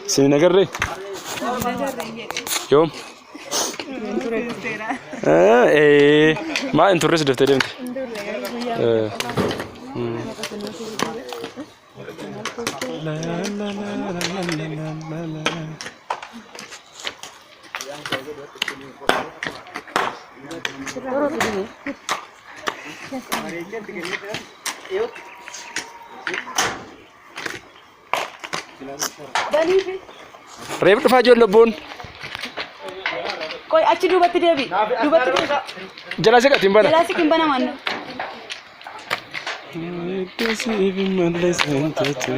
Siin agarree? Yoom? Eh, maa hin turres daftee deemte? Eh. La la la la la la la la. Reef dhufaa ijoollee lubbuun. Qoy achi duubatti deebi. Duubatti deebi. Jalaa siqatiin bana. Jalaa siqin bana mannu. Iddoo siif hin malle seentatu.